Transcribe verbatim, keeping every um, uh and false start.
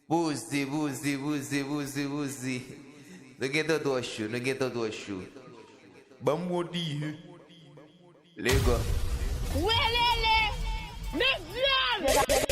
Poze, poze, poze, poze, poze. Nou gentan twò cho, nou gentan twò cho. Ban m yon dife. Lego. Welele! Men vyòl!